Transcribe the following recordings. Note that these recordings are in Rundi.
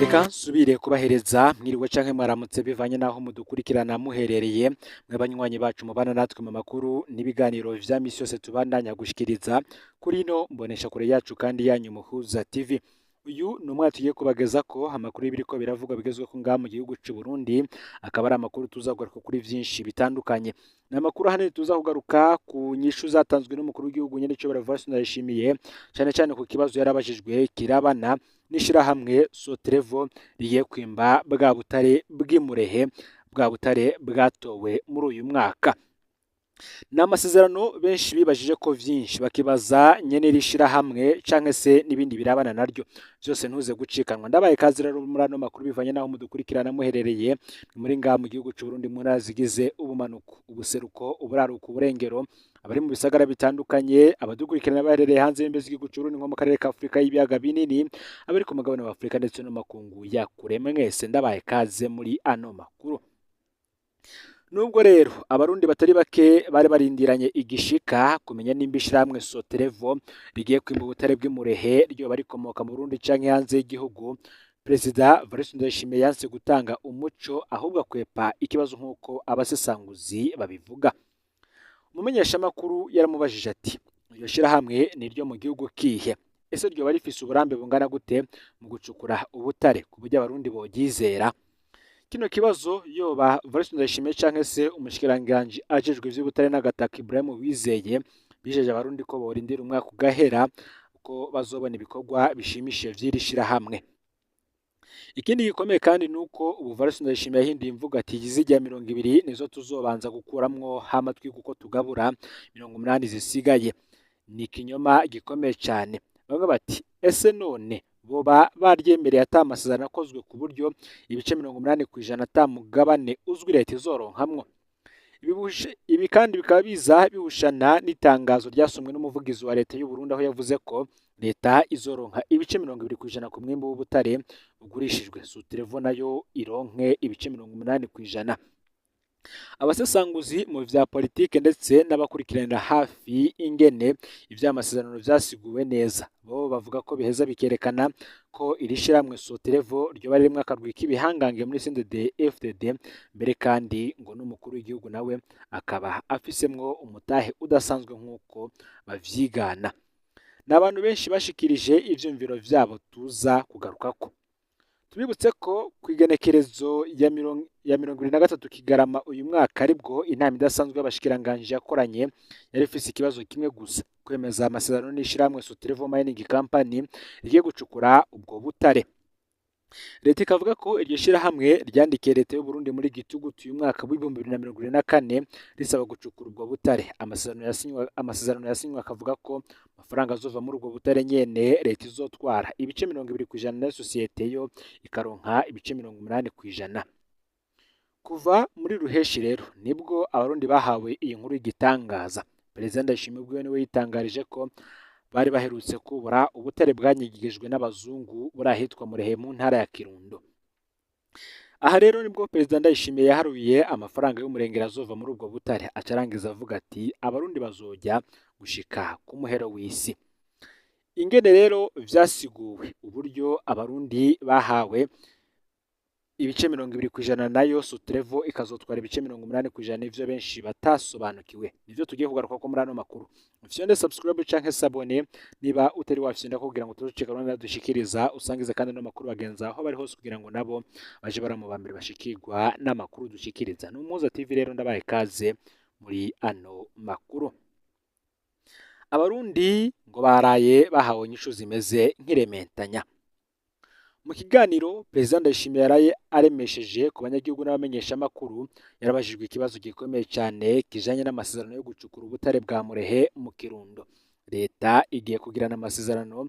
Reka nsubire kubahereza mwiriwe canke mwaramutse bivanye n'aho mudukurikirana muherereye, mwe banywanyi bacu mubana natwe mu makuru n'ibiganiro vya misi yose tubandanya gushikiriza kuri ino mboneshakure yacu kandi yanyu Muhuza TV. Uyu ni umwanya tugiye kubagezako amakuru y'ibiriko biravugwa bigezweho ngaha mu gihugu c'u Burundi, akaba ari amakuru tuza kugaruka kuri vyinshi bitandukanye. Ni amakuru ahanini tuza kugaruka ku nyishu zatanzwe n'umukuru w'igihugu nyenicubahiro Evariste Ndayishimiye, cane cane ku kibazo yarabajijwe kirabana n'ishirahamwe Sotrevo rigiye kwimba bwa butare bw'imurehe, bwa butare bwatowe muri uyu mwaka. Ni amasezerano benshi bibajije ko vyinshi, bakibaza nyene iri shirahamwe canke se n'ibindi birabana naryo, vyose ntuze gucikanwa. Ndabaye kazi rero muri ano makuru bivanye n'aho mudukurikirana muherereye, muri ngaha mu gihugu c'u Burundi mu ntara zigize ubumanuko, ubuseruko, uburaruko, uburengero, abari mu bisagara bitandukanye, abadukurikirana baherereye hanze y'imbibe z'igihugu c'u Burundi nko mu karere ka Afurika y'ibiyaga binini, abari ku mugabane wa Afurika ndetse no mu makungu ya kure, mwese ndabaye kaze muri ano makuru. Nubwo rero abarundi batari bake bari barindiranye igishika kumenya nimba ishirahamwe Sotrevo rigiye kwimba ubutare bw'imurehe ryoba rikomoka mu Burundi canke hanze y'igihugu, Perezida Evariste Ndayishimiye yanse gutanga umuco, ahubwo akwepa ikibazo nk'uko abasesanguzi babivuga. Umumenyeshamakuru yaramubajije ati: "Iryo shirahamwe ni iryo mu gihugu kihe? Ese ryoba rifise uburambe bungana gute mu gucukura ubutare ku buryo abarundi boryizera?" Kino kibazo yoba Evariste Ndayishimiye canke se umushikiranganji ajejwe ivy'ubutare n'agataka Ibrahim Uwizeye bijeje abarundi ko borindira umwaka ugahera ko bazobona ibikorwa bishimishije vy'iri shirahamwe. Ikindi gikomeye kandi nuko ubu Evariste Ndayishimiye yahinduye imvugo ati: "Izirya 20 nizo tuzobanza gukuramwo hama twige uko tugabura 80 zisigaye." Ni ikinyoma gikomeye cane. Bamwe bati: "Ese none boba baryemereye ata amasezerano akozwe ku buryo ibice 80% ata mugabane uzwi leta izoronkamwo?" Ibi kandi bikaba biza bihushana n'itangazo ryasomwe n'umuvugizi wa leta y'u Burundi, aho yavuze ko leta izoronka ibice 20% ku mwimbu w'ubutare bugurishijwe, Sotrevo nayo ironke ibice 80%. Abasesanguzi mu vya politike ndetse n'abakurikiranira hafi ingene ivy'amasezerano vyasiguwe neza, bo bavuga ko biheza bikerekana ko iri shirahamwe Sotrevo ryoba ririmwo akarwi k'ibihangange muri CNDD FDD, mbere kandi ngo n'umukuru w'igihugu nawe akaba afisemwo umutahe udasanzwe nk'uko bavyigana. Ni abantu benshi bashikirije ivyumviro vyabo tuza kugarukako. Tubibutse ko kw'igenekerezo ya 23 Kigarama uyu mwaka aribwo inama idasanzwe y'abashikiranganji yakoranye, yari ifise ikibazo kimwe gusa: kwemeza amasezerano n'ishirahamwe Sotrevo Mining Company rigiye gucukura ubwo butare. Leta ikavuga ko iryo shirahamwe ryandikiye leta y'u Burundi muri Gitugutu uyu mwaka w'2024 risaba gucukura ubwo butare. Amasezerano yasinywe akavuga ko amafaranga azova muri ubwo butare nyene leta izotwara ibice 20% nayo sosiyete yo ikaronka ibice 80%. Kuva muri ruheshi rero nibwo abarundi bahawe iyi nkuru y'igitangaza. Perezida Ndayishimiye ubwiwe niwe yitangarije ko bari baherutse kubura ubutare bwanyigijwe n'abazungu buri ahitwa Murehe mu ntara ya Kirundo. Aha rero nibwo Perezida Ndayishimiye yaharuye amafaranga y'umurengera azova muri ubwo butare, aca arangiza avuga ati: "Abarundi bazojya gushika ku muhero w'isi." Ingene rero vyasiguwe, uburyo abarundi bahawe ibice 20% nayo Sotrevo ikazotwara ibice 80%, nivyo benshi batasobanukiwe, nivyo tugiye kugaruka ko muri ano makuru. Ufyonde subscribe canke s'abonner niba utari wafyonda kugira ngo tuzucika rwanda dushikiriza, usangize kandi no makuru bagenza aho bari hose kugira ngo nabo baje baramubambira bashikirwa n'amakuru dushikiriza. Ni Umuhuza TV rero, ndabaye kaze muri ano makuru. Abarundi ngo baraye bahawe inyishu zimeze nk'irementanya. Mu kiganiro Perezida Ndayishimiye yaraye aremesheje ku banyagihugu n'abamenyeshamakuru, yarabajijwe ikibazo gikomeye cyane kijanye n'amasezerano yo gucukura ubutare bwa Murehe mu Kirundo. Leta igiye kugirana amasezerano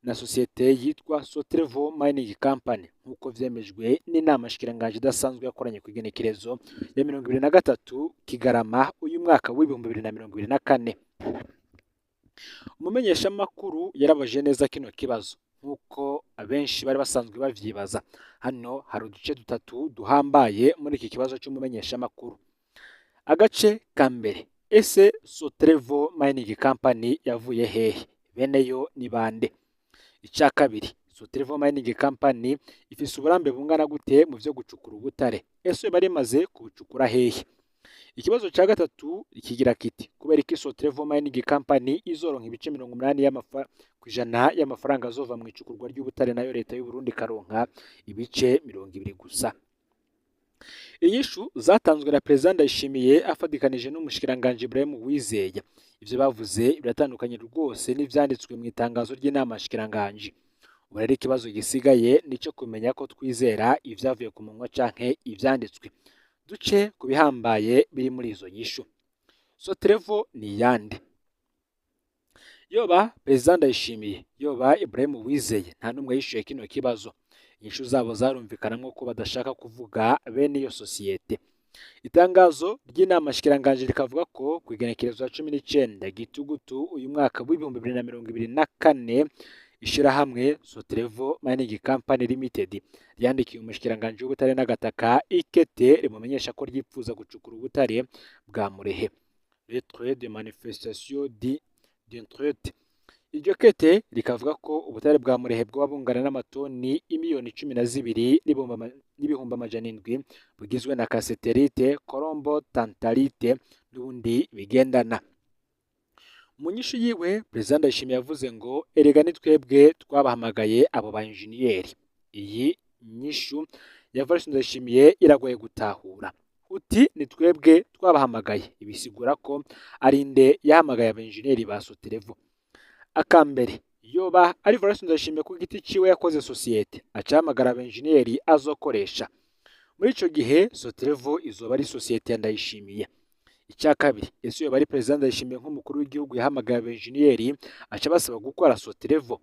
na sosiyete yitwa Sotrevo Mining Company nk'uko vyemejwe n'inama nshikiranganji idasanzwe yakoranye ku igenekerezo ya 23 Kigarama uyu mwaka w'2024. Umumenyeshamakuru yarabajije neza kino kibazo nk'uko abenshi bari basanzwe bavyibaza. Hano hari uduce dutatu duhambaye muri iki kibazo c'umumenyeshamakuru. Agace ka mbere: ese Sotrevo Mining Company yavuye hehe? Bene yo ni bande? Icya kabiri: Sotrevo Mining Company ifise uburambe bungana gute mu vyo gucukura ubutare? Ese yoba rimaze kubucukura hehe? Ikibazo ca gatatu kigira kiti: kubera iki Sotrevo Mining Company izoronka ibice 80 kw'ijana y'amafaranga azova mu icukurwa ry'ubutare, nayo leta y'u Burundi ikaronka ibice 20 gusa? Inyishu zatanzwe na Perezida Ndayishimiye afatikanije n'umushikiranganji Ibrahim Uwizeye, ivyo bavuze biratandukanye rwose n'ivyanditswe mu itangazo ry'inama nshikiranganji. Ubu rero ikibazo gisigaye nico kumenya ko twizera ivyavuye ku munwa canke ivyanditswe. Duce ku bihambaye biri muri izo nyishu. Sotrevo ni iyande? Yoba Perezida Ndayishimiye, yoba Ibrahim Uwizeye, nta n'umwe yishuye kino kibazo. Inyishu zabo zarumvikanamwo ko badashaka kuvuga bene iyo sosiyete. Itangazo ry'inama nshikiranganji rikavuga ko kw'igenekerezo rya 19 Gitugutu uyu mwaka w'2024, ishirahamwe Sotrevo Mining Company Limited ryandikiye umushikiranganji w'ubutare n'agataka ikete rimumenyesha ko ryipfuza gucukura ubutare bwa Murehe. Lettre de manifestation d'intérêt. Iryo kete rikavuga ko ubutare bwa Murehe bwoba bungana n'amatoni imiliyoni 12 n'ibihumbi 700, bugizwe na cassiterite, colombo tantalite n'ubundi bigendana. Mu nyishu yiwe, Perezida Ndayishimiye yavuze ngo: "Erega ni twebwe twabahamagaye abo ba injeniyeri." Iyi nyishu ya Evariste Ndayishimiye iragoye gutahura. Uti ni twebwe twabahamagaye, ibisigura ko ari nde yahamagaye abenjeniyeri ba Sotrevo? Akambere, yoba ari Evariste Ndayishimiye ku giti ciwe yakoze sosiyete acahamagara abenjeniyeri azokoresha. Muri ico gihe Sotrevo izoba ari sosiyete ya Ndayishimiye. Icya kabiri, ese yoba ari Perezida Ndayishimiye nk'umukuru w'igihugu yahamagaye abenjeniyeri aca basaba gukora Sotrevo?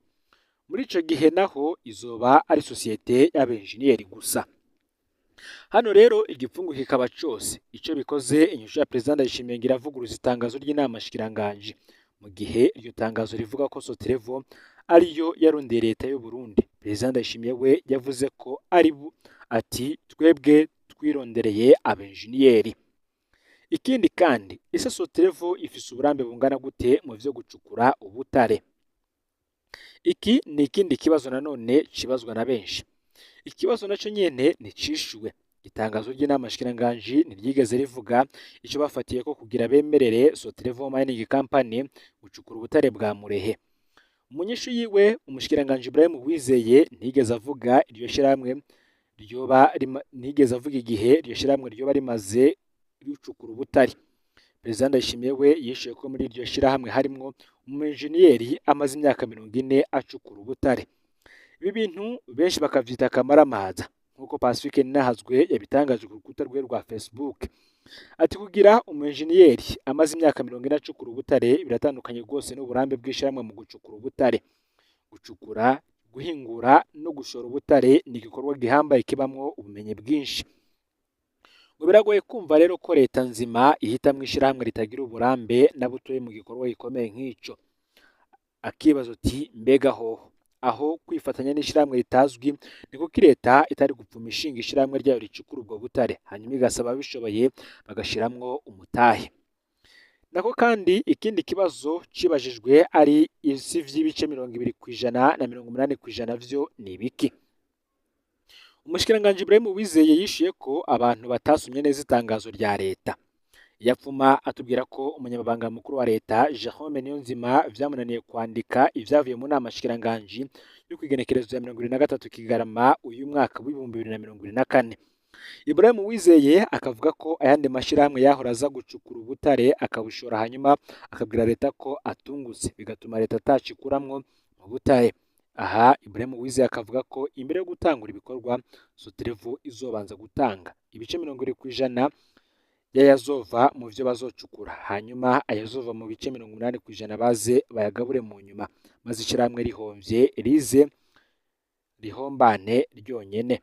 Muri ico gihe naho izoba ari sosiyete y'abenjeniyeri gusa. Hano rero igipfungu kikaba cose. Ico bikoze, inyishu ya Perezida Ndayishimiye ngo iravuguruza itangazo ry'inama nshikiranganji, mu gihe iryo tangazo rivuga ko Sotrevo ariyo yarondeye leta y'u Burundi. Perezida Ndayishimiye we yavuze ko ari ati: "Twebwe twirondereye abenjeniyeri." Ikindi kandi, ese Sotrevo ifise uburambe bungana gute mu vyo gucukura ubutare? Iki ni ikindi kibazo nanone cibazwa na benshi. Ikibazo naco nyene nticishuwe. Itangazo ry'inama nshikiranganji ntiryigeze rivuga ico bafatiye ko kugira bemerere Sotrevo Mining Company gucukura ubutare bwa Murehe. Mu nyishu yiwe, umushikiranganji Ibrahim Uwizeye ntiyigeze avuga iryo shirahamwe ryoba ntiyigeze avuga igihe iryo shirahamwe ryoba rimaze ricukura ubutare. Perezida Ndayishimiye we yishuye ko muri iryo shirahamwe harimwo umu-enjeniyeri amaze imyaka 40 acukura ubutare. Ibi bintu benshi bakavyita akamaramaza, nk'uko Pacifique Ninahazwe yabitangaje ku rukuta rwe rwa Facebook. Ati: "Kugira umu-enjeniyeri amaze imyaka 40 acukura ubutare biratandukanye rwose n'uburambe bw'ishirahamwe mu gucukura ubutare. Gucukura, guhingura no gushora ubutare ni igikorwa gihambaye kibamwo ubumenyi bwinshi." Ngo biragoye kumva rero ko leta nzima ihitamwo ishirahamwe ritagira uburambe na butoyi mu gikorwa gikomeye nk'ico. Akibaza uti: mbega hoho aho kwifatanya n'ishirahamwe ritazwi, ni kuko leta itari gupfuma ishinga ishirahamwe ryayo ricukura ubwo butare, hanyuma igasaba ababishoboye bagashiramwo umutahe? Nako kandi ikindi kibazo cibajijwe ari isi vy'ibice 20% na 80% vyo ni ibiki? Umushikiranganji Ibrahim Uwizeye yishuye ko abantu batasomye neza itangazo rya leta. Yapfuma atubwira ko umunyamabanga mukuru wa leta Jerome Niyonzima vyamunaniye kwandika ivyavuye mu nama nshikiranganji yo kw'igenekerezo ya 23 Kigarama uyu mwaka w'2024. Ibrahim Uwizeye akavuga ko ayandi mashirahamwe yahora aza gucukura ubutare akabushora, hanyuma akabwira leta ko atungutse, bigatuma leta atacikuramwo mu butare. Aha Ibrahim Uwizeye akavuga ko imbere yo gutangura ibikorwa, Sotrevo izobanza gutanga ibice 20% y'ayazova mu vyo bazocukura, hanyuma ayazova mu bice 80% baze bayagabure mu nyuma, maze ishirahamwe rihomvye rize rihombane ryonyene.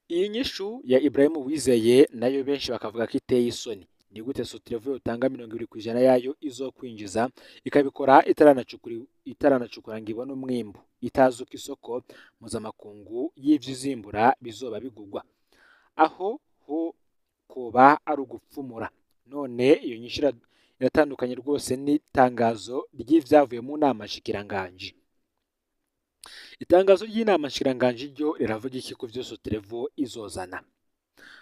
Iyi nyishu ya Ibrahim Uwizeye nayo benshi bakavuga ko iteye isoni. Ni gute Sotrevo yotanga 20% yayo izokwinjiza, ikabikora itaranacukura ngo ibone umwimbu, itazi uko isoko mpuzamakungu y'ivyo izimbura bizoba bigurwa? Aho ho koba ari ugupfumura. None iyo nyishu iratandukanye rwose n'itangazo ry'ivyavuye mu nama nshikiranganji. Itangazo ry'inama nshikiranganji ryo riravuga iki ku vyo Sotrevo izozana?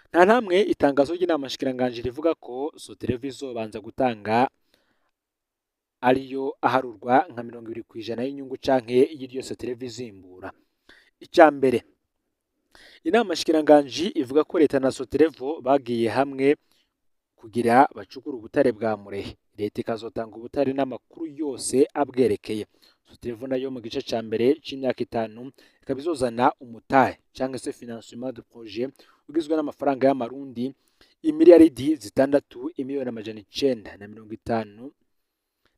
Nta namwe itangazo ry'inama nshikiranganji rivuga ko Sotrevo izobanza gutanga ariyo aharurwa nka 20% y'inyungu canke y'iryo Sotrevo izimbura. Ica mbere, inama nshikiranganji ivuga ko leta na Sotrevo bagiye hamwe kugira bacukure ubutare bwa Murehe. Leta ikazotanga ubutare n'amakuru yose abwerekeye. Sotrevo nayo mu gice ca mbere c'imyaka 5 ikaba izozana umutahe canke se financement de projet ugizwe n'amafaranga y'amarundi imiliyaridi 6 imiliyoni 950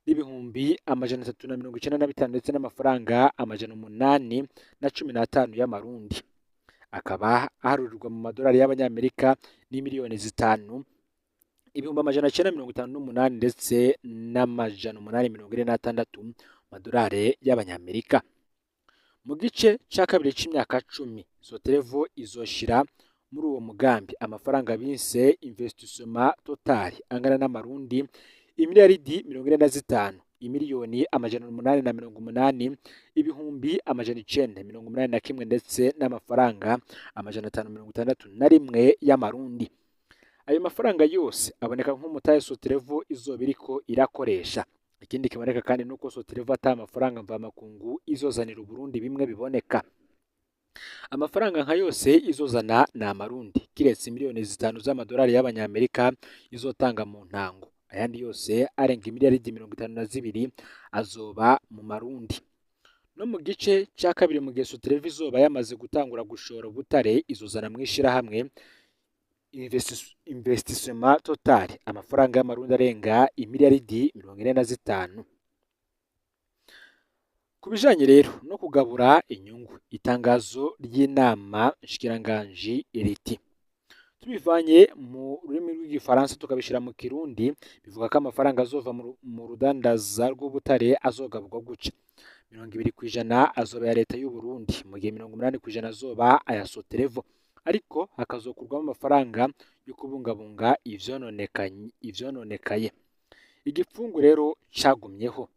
n'ibihumbi 395 ndetse n'amafaranga 815 y'amarundi, akaba aharurirwa mu madolari y'abanyamerika n'imiliyoni 5 ibihumbi 958 ndetse n'846 madolari y'abanyamerika. Mu gice ca kabiri c'imyaka 10 Sotrevo izoshira muri uwo mugambi amafaranga bise investissement total angana n'amarundi imiliyaridi 45 imiliyoni 880 ibihumbi 981 ndetse n'amafaranga 561 y'amarundi. Ayo mafaranga yose aboneka nk'umutahe Sotrevo izoba iriko irakoresha. Ikindi kiboneka kandi nuko Sotrevo ata amafaranga mvamakungu izozanira Uburundi bimwe biboneka. Amafaranga nka yose izozana ni amarundi, kiretse miliyoni 5 z'amadolari y'abanyamerika izotanga mu ntango. Ayandi yose arenga imiliyaridi 52 azoba mu marundi. No mu gice ca kabiri, mu gihe Sotrevo izoba yamaze gutangura gushora ubutare, izozana mw'ishirahamwe investissement total amafaranga y'amarundi arenga imiliyaridi 45. Ku bijanye rero no kugabura inyungu, itangazo ry'inama nshikiranganji riti: tubivanye mu rurimi rw'igifaransa tukabishira mu kirundi, bivuga ko amafaranga azova mu rudandaza rw'ubutare azogaburwa guca: 20% azoba aya leta y'u Burundi, mu gihe 80% azoba aya Sotrevo, ariko hakazokurwamo amafaranga yo kubungabunga ivyononekaye. Igipfungu rero cagumyeho.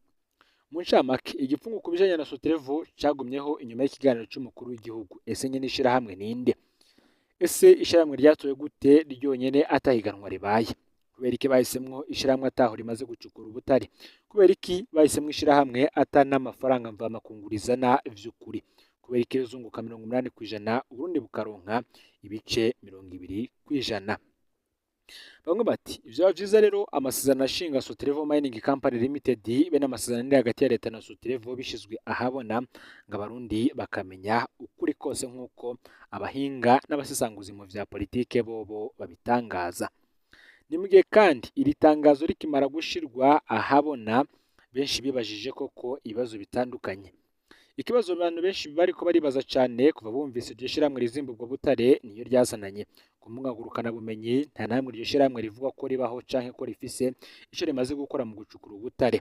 Mu ncamake, igipfungu ku bijanye na Sotrevo cagumyeho inyuma y'ikiganiro c'umukuru w'igihugu. Ese nyene ishirahamwe ninde? Ese ishirahamwe ryatowe gute ryonyene atahiganwa ribaye? Kubera iki bahisemwo ishirahamwe ataho rimaze gucukura ubutare? Kubera iki bahisemwo ishirahamwe ata n'amafaranga mvamakungu rizana vy'ukuri? Kubera iki rizunguka 80%, Uburundi bukaronka ibice 20%? Bamwe bati ivyoba vyiza rero amasezerano ashinga Sotrevo Mining Company Limited be n'amasezerano ari hagati ya leta na Sotrevo bishizwe ahabona, ngo abarundi bakamenya ukuri kose nk'uko abahinga n'abasesanguzi mu vya politike bobo babitangaza. Ni mu gihe kandi iri tangazo rikimara gushirwa ahabona, benshi bibajije koko ibibazo bitandukanye. Ikibazo abantu benshi bariko baribaza cane kuva bumvise iryo shirahamwe rizimba ubwo butare niyo ryazananye ku mbuga ngurukanabumenyi, nta namwe iryo shirahamwe rivuga ko ribaho canke ko rifise ico rimaze gukora mu gucukura ubutare.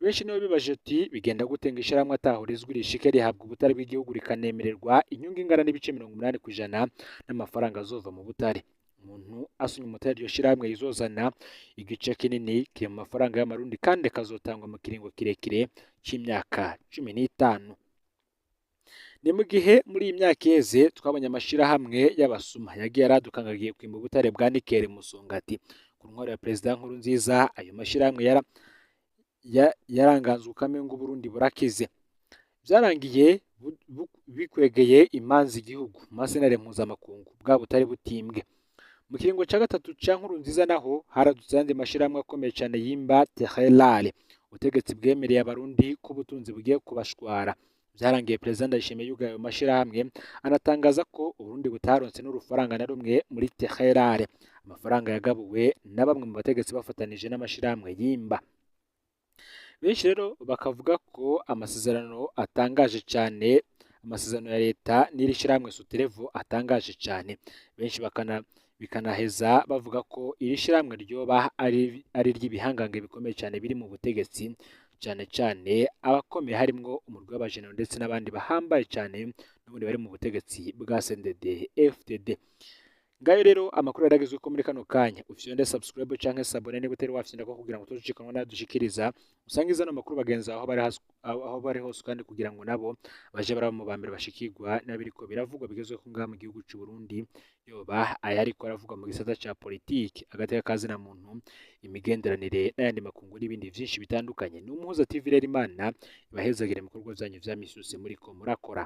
Benshi nibo bibajije ati bigenda gute ngo ishirahamwe ataho rizwi rishike rihabwa ubutare bw'igihugu, rikanemererwa inyungu ingana n'ibice 80% n'amafaranga azova mu butare? Umuntu asumye umutare iryo shirahamwe rizozana, igice kinini kiri mu mafaranga y'amarundi kandi kazotangwa mu kiringo kirekire c'imyaka 15. Ni mu gihe muri iyi myaka iheze twabonye amashirahamwe y'abasuma yagiye araduka ngo agiye kwimba ubutare bwa nikeli Musongati. Ku ntwaro ya Perezida Nkurunziza, ayo mashirahamwe yaranganzwe ukamengo Uburundi burakize. Vyarangiye bikwegeye imanza igihugu mu masentare mpuzamakungu, bwa butare butimbwe. Mu kiringo ca gatatu ca Nkurunziza naho haradutse ayandi mashirahamwe akomeye cane yimba terres rares. Ubutegetsi bwemereye abarundi ko ubutunzi bugiye kubashwara. Vyarangiye Perezida Ndayishimiye yugaye ayo mashirahamwe, anatangaza ko Uburundi butaronse n'urufaranga na rumwe muri terres rares, amafaranga yagabuwe na bamwe mu bategetsi bafatanije n'amashirahamwe yimba. Benshi rero bakavuga ko amasezerano atangaje cane, amasezerano ya leta n'iri shirahamwe Sotrevo atangaje cane. Benshi bikanaheza bavuga ko iri shirahamwe ryoba ari iry'ibihangange bikomeye cane biri mu butegetsi, cane cane abakomeye harimwo umurwi w'abajenero ndetse n'abandi bahambaye cane n'ubundi bari mu butegetsi bwa CNDD FDD. Ngayo rero amakuru yaragezwe ko muri kano kanya. Ufyonde subscribe canke s'abonner niba utari wafyonda ko kugira ngo utozucikanwa n'ayo dushikiriza Usangiza ano makuru bagenzi aho bari aho bari hose, kandi kugira ngo nabo baje baraba mu bambere bashikirwa n'abiriko biravugwa bigezweho ngaha mu gihugu c'u Burundi, yoba ayariko aravugwa mu gisata ca politiki, agateka kazina muntu, imigenderanire n'ayandi makungu n'ibindi vyinshi bitandukanye. Ni Umuhuza TV rero, Imana ibahezagire mu bikorwa vyanyu vya misi yose muriko murakora.